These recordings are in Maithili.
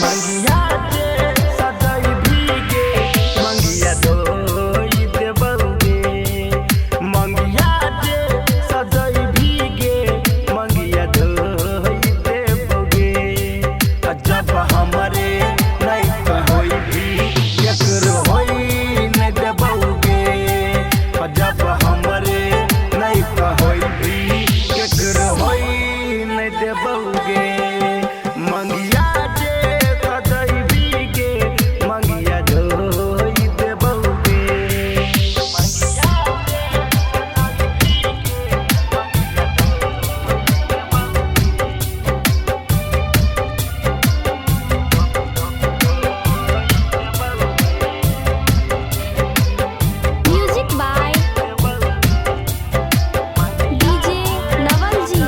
मंगिया जे सजई भीगे मंगिया धोई देबौगे। मंगिया जे सजई भीगे मंगिया धोई देबौगे। जब हमरे नहीं होई भी केकरो होई न देबौगे। जब हमरे नहीं होई भी केकरो होई न देबौगे। मंगिया जे सजई भीगे मंगिया धोई देबौगे। Music by DJ Naval ji.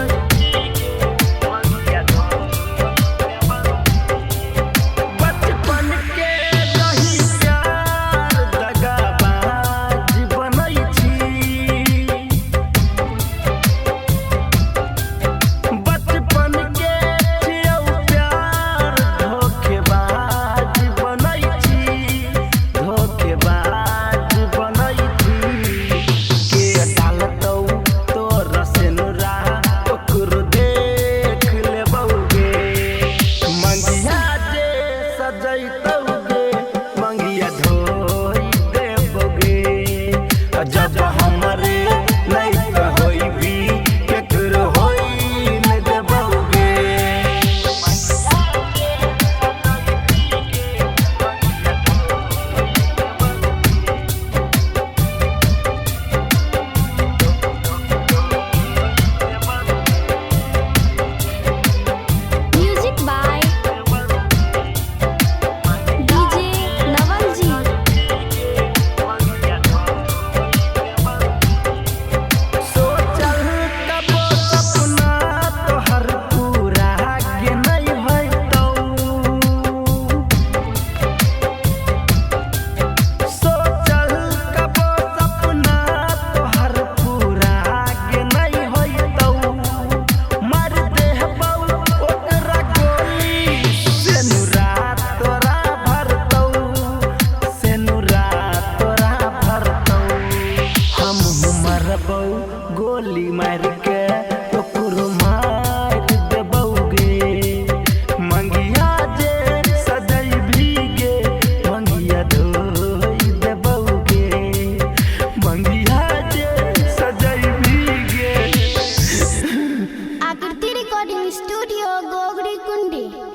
बचपन के रही प्यार दगाबाज बनै छी। बचपन के छियौ प्यार धोखेबाज बनै छी। धोखेबाज बनै छी। के डालतौ तोर सेनुरा ओकरो देख लेबौगे। मंगिया जे सजैतौगे मंगिया धोई देबौगे। जब हमरे नहीं होई भी केकरो होई न देबौगे। Music by DJ Naval ji. सोचल कबो सपना तोहर पूरा के नहीं होइतौ। सोचल कबो सपना तोहर पूरा के नहीं होइतौ। मार देहबौ ओकरा गोली सेनुरा तोरा भरतौ। सेनुरा तोरा भरतौ। हम मरबौ गोली मार के ओकरो मार देबौगे। मंगिया जे सजई भीगे मंगिया धोई देबौगे। मंगिया जे सजई भीगे। आकृति रिकॉर्डिंग स्टूडियो गोगरी कुंडी।